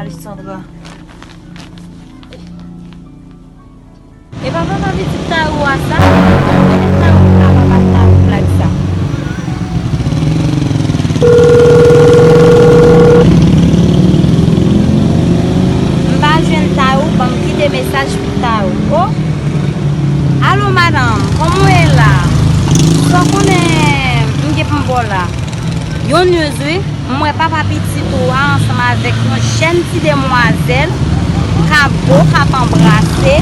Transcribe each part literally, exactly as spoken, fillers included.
Sandra. E pa papa pitit Tayou a sa? Gade Tayou ka papa Tayou blag sa. M pa jwenn Tayou, ban m kite mesaj pou Tayou. O! Alo, madanm, kòman w ye la? Sa w konnen m gen pou m ba w la. Yon news, wi. M wè papa pitit ou a ansanm avèk yon jèn ti demwazèl k ap bo, k ap anbrase,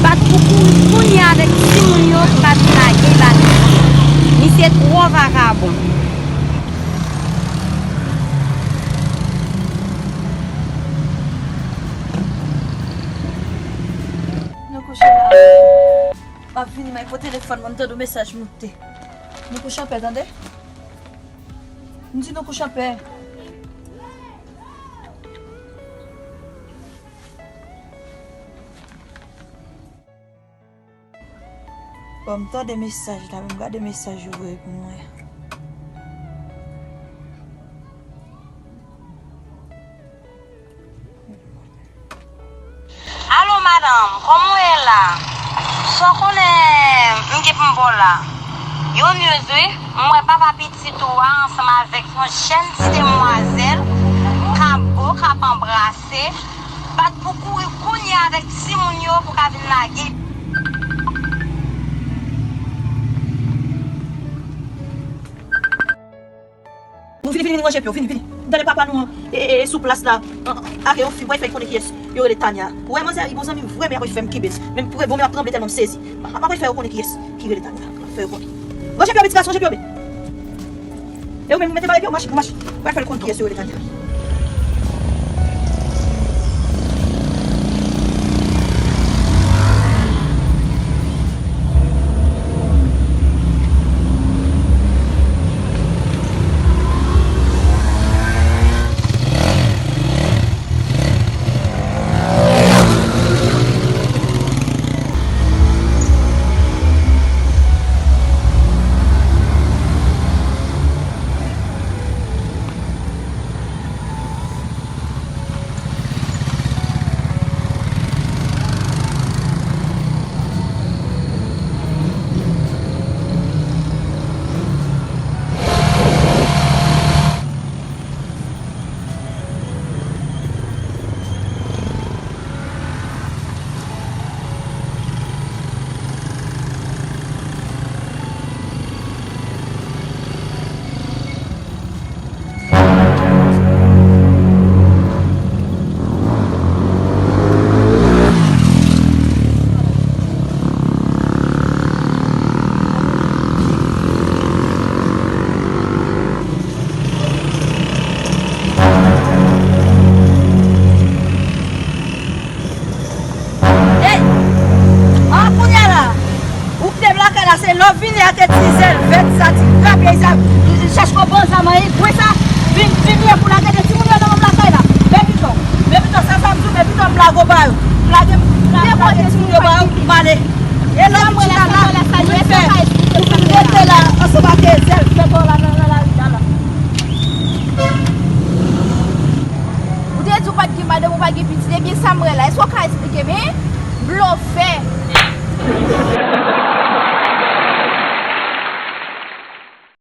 bat pou kouri kounye a avèk timoun yo pou ka vin lage l ba misye. Misye twò vakabon. Nou kouche la. M ap vini, may pran telefòn mwen, m tande yon mesaj moute. Nou kouche anpè, tande? M di nou kouche anpè. Bon, m tande mesaj la, men m gade mesaj yo voye pou mwen. Alo, madanm, kòman w ye la? Sa w konnen m gen pou m ba w la? Yon news, wi. M wè papa pitit ou a ansanm avèk yon jèn ti demwazèl k ap bo, k ap anbrase, bat pou kouri kounye a avèk timoun yo pou ka vin lage. Nou vini, vini, vini ranje pye w, vini, vini. M tande papa nou an, e, e, e, sou plas la, an, an, ak yon fi, mwen fè l konnen kiyès yo rele Tanya. Ou wè manzè, li bon zanmi m vre, men apre fè m kenbe. Men m vre, bon, men m ap tranble tèlman m sezi. M ap, m ap fè yo konnen kiyès ki rele Tanya. M ap fè yo konnen. Ranje pye w, ti gason, ranje pye w. E ou menm, ou mete bagay pye w, mache, pou mache. Mwen fè l konn kiyès yo rele Tanya. Ey! An kounye a la, ou kite m lakay la, se lè w vini ak ti zèl vèt sa, ti grapyèy sa, chèche yon bon zam, anyen gwe sa, vin, vin ye pou lage de timoun yo nan menm lakay la. Men pito, men pito, sa, sa m di w, men pito m lage w ba yo. M lage, m lage timoun yo ba yo, m ale. E lè w vin chita la, ou vin fè, ou vin rete la, ansanm ak zèl vèt ou la nan, nan lari a la. Ou te di w pa t gen madanm, ou pa t gen pitit, ebyen sa m wè la, èske w ka eksplike m, hein? Blofè!